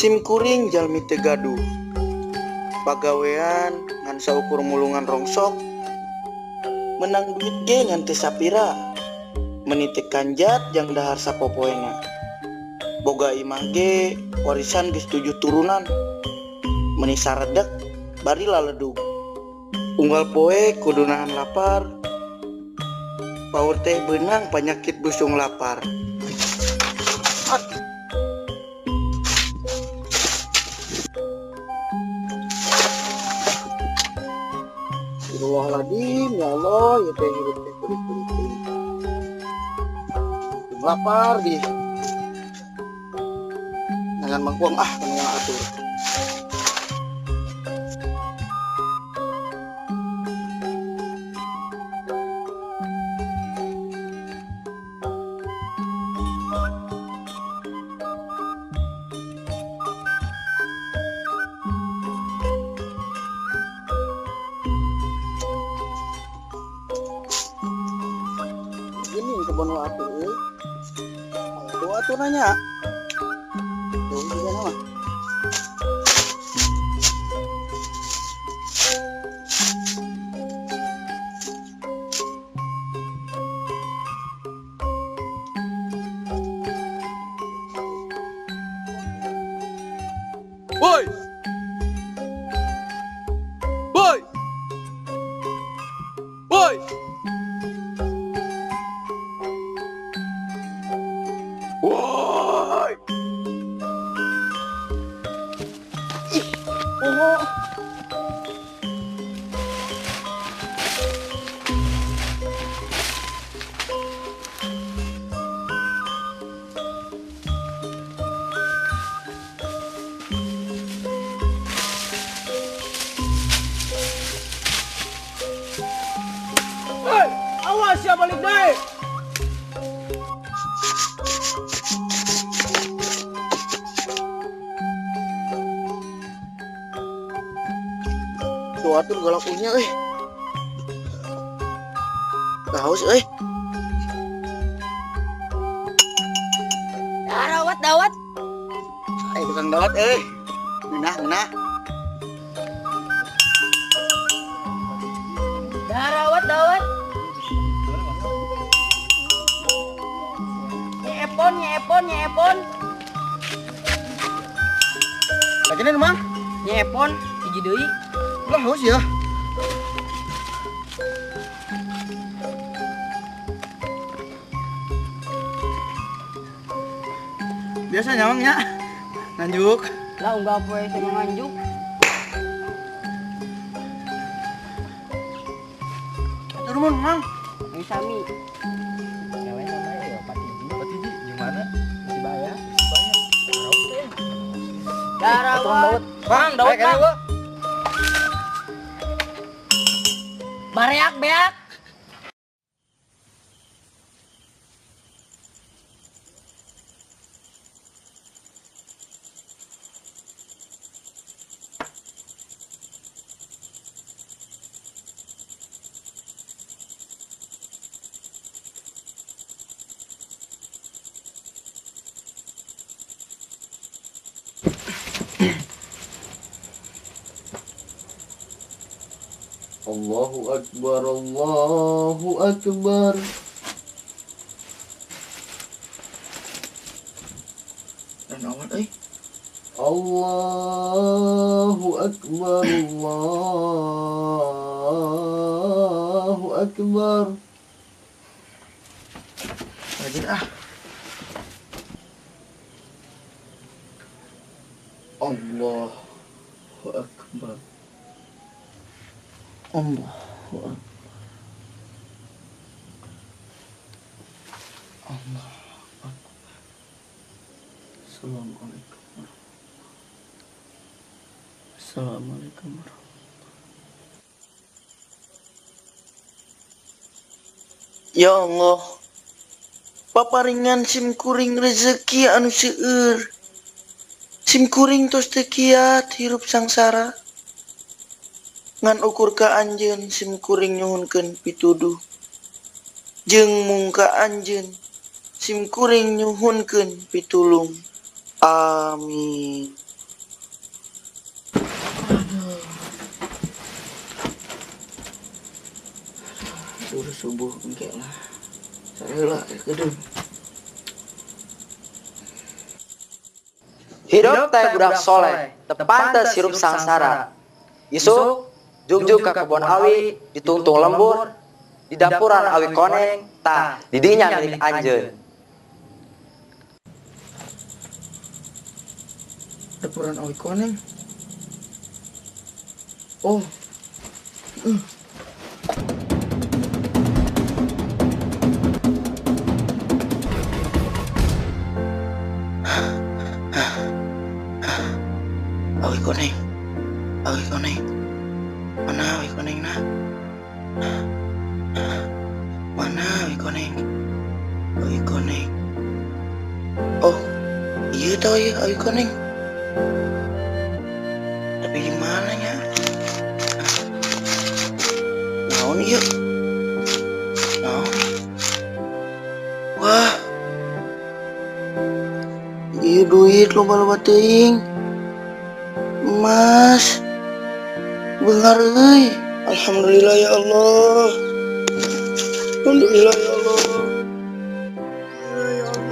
Simkuring jalmi teu gaduh. Pagawean ngan saukur mulungan rongsok. Menang duit ge ngan teu sapira. Meni teu kanjat jang dahar sapopoena. Boga imah ge warisan geus 7 turunan. Meni saredek bari laledug. Unggal poe kudu nahan lapar. Paur teh beunang panyakit busung lapar. Astagfirullahaladzim, ya Allah, ya teh hirup teh kulit-kulit. Lapar di. Jangan mangkuang ah, kena atur. Gini kebun waktu, doa tuh nanya, tuh juga nama. Woi, woi, woi. Woi. Ih, oh. Woi, awas ya balik deh. Tuh atur galak punya euy. Haus euy. Dawat dawat. Ayo tukang dawat euy. Ngeunah ngeunah. Darawat dawat. Nyepon nyepon nyepon. Lagi nih, Mang. Nyepon hiji deui. Lah haus ya. Biasa nyawang nya. Nganjuk. Lah unggal poe saya nganjuk. Turun, Mang. Ayo sami. Nyawa sama ya Pak Tiji. Pak Tiji gimana? Masih bahaya. Darawat. Bang, dawat, Bang. Bareak beak. Allahu Akbar, Allahu Akbar. Dan awal euy. Allahu Akbar, Allahu Akbar. Rajin ah. Allahu Akbar. Allahu Akbar. Allahu Akbar. Assalamualaikum warahmatullahi. Assalamualaikum warahmatullahi. Ya Allah, paparingan simkuring rezeki anu seueur. Simkuring tos teu kiat hirup sangsara. Ngan ukur ka anjeun simkuring nyuhunkeun pituduh. Jeung mung ka anjeun simkuring nyuhunkeun pitulung. Amin. Subuh subuh engke lah. Sareula geudeung. Hidup teh budak soleh, teu pantes hirup sangsara. Isuk jugjug ka kebon awi, ditungtung lembur, di dapuran awi koneng, tah didinya milik anjeun. Dapuran awi koneng. Oh. Awi koneng. Awi koneng. Mana awi koneng nah? Mana awi koneng? Awi koneng. Oh, iya tau ya awi koneng. Tapi di mana ya? Naon ieu? Naon? Wah. Ieu duit loba-loba teuing. Emas. Beunghar euy. Alhamdulillah ya Allah. Alhamdulillah ya Allah. Alhamdulillah ya Allah.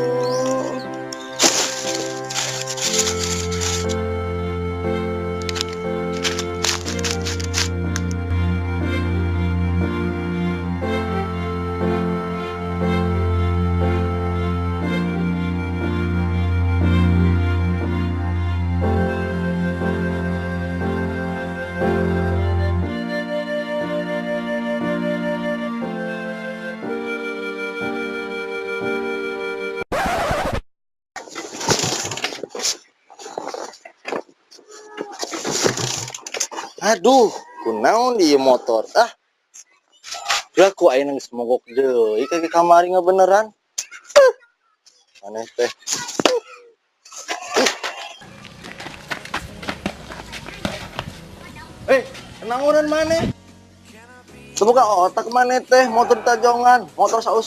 Aduh, kunaon di motor. Ah. Lah ku ayeuna geus mogok deui ka kamari ngabeneran. Maneh teh. Naonan maneh? Semoga otak maneh teh motor tajongan, motor saus-aus.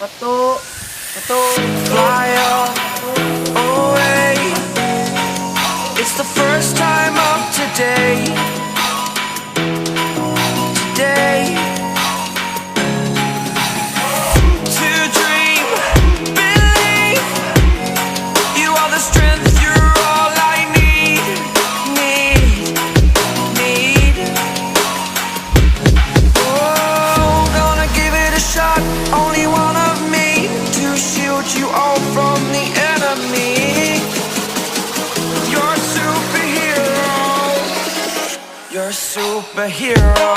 Patu, patu. Fly away. It's the first time of today. Today. To dream, believe. You are the strength, you're all I need. Need, need. Oh, gonna give it a shot. Only one of me to shield you all from the enemy. You're a superhero. You're a superhero.